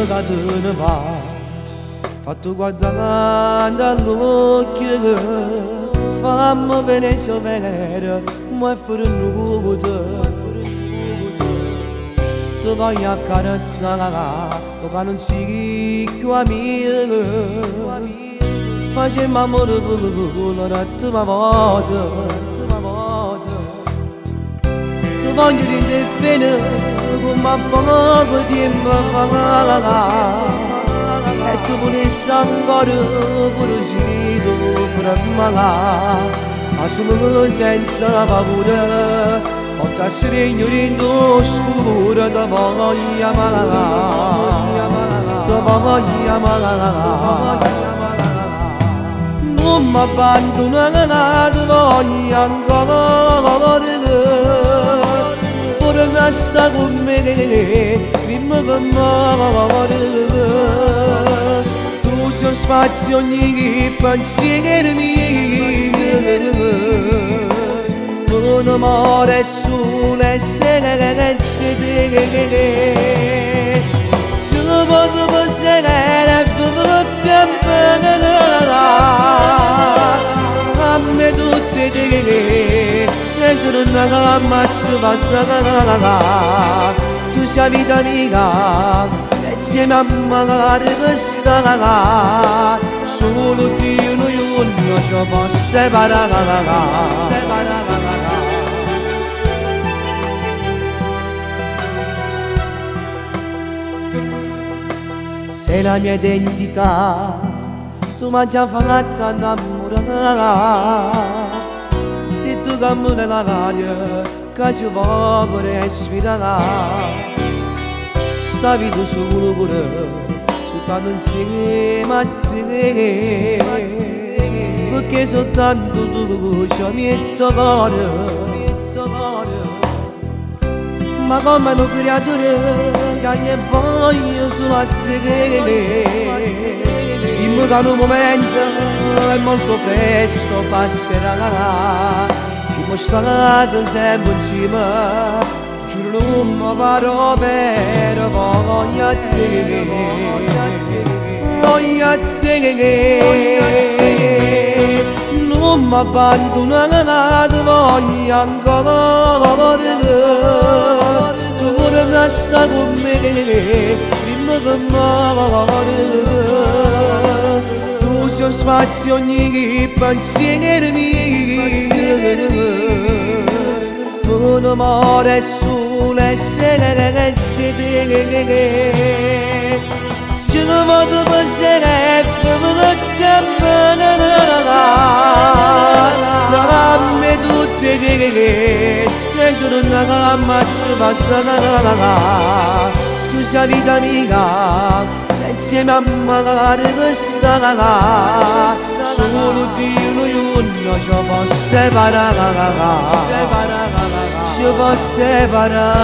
Prima che te ne va, fatto guardare dall'occhio, fammi vedere se vero, ma è venuto. Ti voglio accarezzare, che non sei più amico. Facciamo amore per l'ultima volta. Ti voglio rendere bene come a poco tempo fa. E tu volessi ancora pure se tu fermare, ma solo senza paura. Ho stregno in scuro, ti voglio amare, ti voglio amare. Non mi abbandonare, ti voglio ancora. Pure resta con me, prima che muore. Tu sei spazio ogni pensiero mio. Un amore sulle senza te. Se posso passare a me tutte te, dentro una ammazzo passa. Tu sei vita amica, insieme a magari questa. Solo Dio non ci può separare. Sei la mia identità, tu mi hai già fatto innamorare. Se tu cammini l'aria, che ci può respirare. Sta vita solo pure, soltanto insieme a te. Perché soltanto tu ci metti cuore. Ma come una creatura che ne voglio solo a te. Dimmi che un momento e molto presto passerà. Siamo stati sempre insieme, giuro non mi paro vero, voglio a te, voglio a te. Non mi abbandonare, voglio ancora. Resta con me, prima che muore. Tu sei spazio ogni pensiero mio. Un amore sulle senza te. Se non vado a pensare, me tutte te, dentro una ammazzo passa. Tu sei vita amica, insieme a magari questa. Solo Dio non ci può separare, ci può separare.